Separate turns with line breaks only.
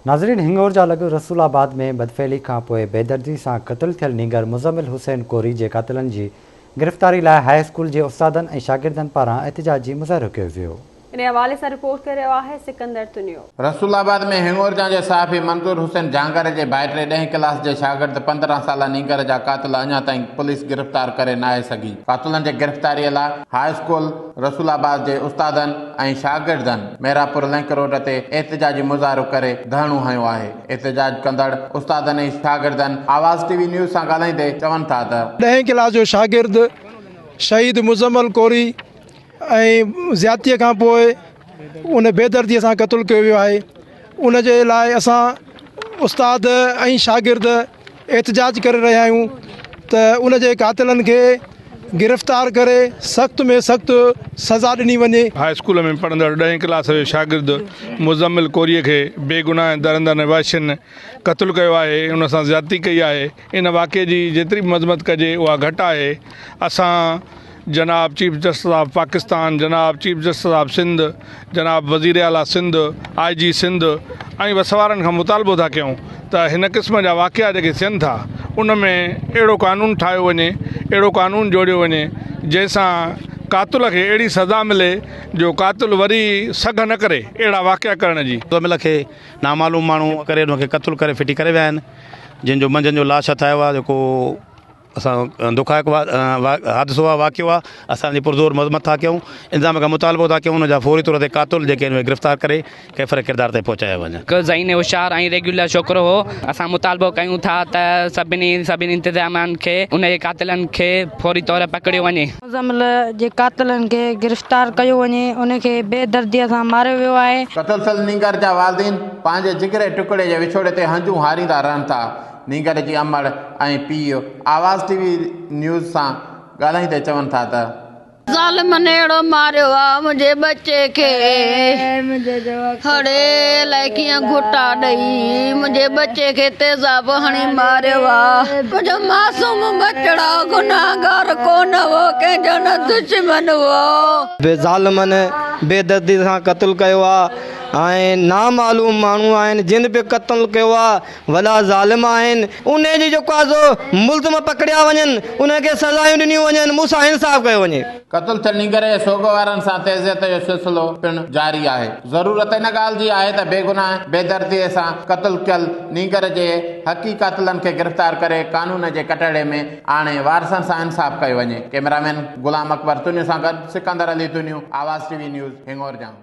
ناظرين هنڱورجا لڳ رسول آباد ۾ بدفعلي کان پوء بيدردي سان قتل ٿيل نينگر مزمل حسين ڪوري جي قاتلن جي گرفتاري لاء هاء اسڪول جي استادن ۽ شاگردن پاران احتجاجي مظاهرو ڪيو ويو.
انهي حوالي سان رپورٽ ڪري رهيو آهي سڪندر تنيو.
رسول آباد ۾ هڱورجان جي صحافي منظور حسين جهانگر جي ڀائٽي ڏهين ڪلاس جي شاگرد 15 سالا نينگر جا قاتل اڃا تائين پوليس گرفتار ڪري ناهي سگهي. قاتلن جي گرفتاري لاء هاء اسڪول رسول آباد جي استادن ۽ شاگردن ميراپور لنڪ روڊ تي احتجاجي مظاهرو ڪري ڌرڻو هنيو آهي. احتجاج ڪندڙ استادن ۽ شاگردن آواز ٽي وي نيوز سان ڳالهائيندي چون ٿا ته.
ڏهين ڪلاس جو شاگرد شهيد مزمل ڪوري ۽ زيادتي کان پوء ان بيدردي سان قتل ڪيو ويو آهي ان جي لاء اسان استاد ۽ شاگرد احتجاج ڪري رهيا آهيون ته ان جي قاتلن کي گرفتار ڪري سخت ۾ سخت سزا ڏني وڃي.
هاء اسڪول ۾ پڙهندڙ ڏهين ڪلاس جو شاگرد مزمل ڪوري کي بيگناهه ۽ درندن وحشين قتل ڪيو آهي ان سان زيادتي ڪئي آهي ان واقعي جي جيتري به مذمت ڪجي اها گهٽ آهي اسان جناب چيف جسٽس آف پاڪستان، جناب چيف جسٽس آف سنڌ، جناب وزير اعليٰ سنڌ، آء جي سنڌ ۽ وس وارن کان مطالبو ٿا ڪيون ته هن قسم جا واقعا جيڪي ٿين ٿا ان ۾ اهڙو قانون ٺاهيو وڃي اهڙو قانون جوڙيو وڃي جنهن سان قاتل کي اهڙي سزا ملي جو قاتل وري سگهه نه ڪري اهڙا واقعا ڪرڻ جي.
مزمل کي نامعلوم ماڻهو ڪري ان کي قتل ڪري ڦٽي ڪري ويا آهن جنهن جو منجهند جو لاش هٿ آيو آهي جيڪو اسان دکائڪ حادثو آهي واقعو آهي اسان جي پرزور مذمت ٿا ڪيون انتظام کان مطالبو ٿا ڪيون ان جا فوري طور تي قاتل جيڪي آهن اهي گرفتار ڪري ڪيفر ڪردار تائين پهچايا وڃن.
هڪ ذهين هوشيار ۽ ريگيولر ڇوڪرو هو اسان مطالبو ڪيون ٿا ته سڀني سڀني انتظاميان کي ان جي قاتلن کي فوري طور پڪڙيو وڃي.
مزمل جي قاتلن کي گرفتار ڪيو وڃي ان کي بي دردي سان ماريو ويو آهي.
قتل ٿيل نينگر جا والدين پنهنجي جگري ٽڪڙي جي وڇوڙي تي هنجون هاريندا رهن ٿا. نينگر جي امڙ ۽ پيء آواز ٽي وي نيوز سان ڳالهائيندي چون ٿا ته.
ظالمن اهڙو ماريو آ منهنجي ٻچي کي هڙي الائي ڪيئن گهٽا ڏئي منهنجي ٻچي کي تيزاب هڻي ماريو آ منهنجو معصوم ٻچڙا گناهگار ڪونه هو ڪنهن جو نه دشمن هو.
ظالمن بي دردي سان قتل ڪيو آ ۽ نامعلوم ماڻهو آهن جن به قتل ڪيو آ وڏا ظالم آهن انهي جي جيڪو آهي سو ملزم پڪڙيا وڃن انهن کي سزايون ڏنيون وڃن مون سان انصاف ڪيو وڃي.
قتل ٿيل نينگر جي سوڳ وارن سان تعزيت جو سلسلو پڻ جاري آهي. ضرورت ان ڳالهه جي آهي ته بيگناهه بيدردي سان قتل ڪيل نينگر جي حقي قاتلن کي گرفتار ڪري قانون جي ڪٽهڙي ۾ آڻي وارثن سان انصاف ڪيو وڃي. ڪئميرامين غلام اڪبر تنيو سان گڏ Sikandar Ali Tunio, Awaz T V news, Hingorja.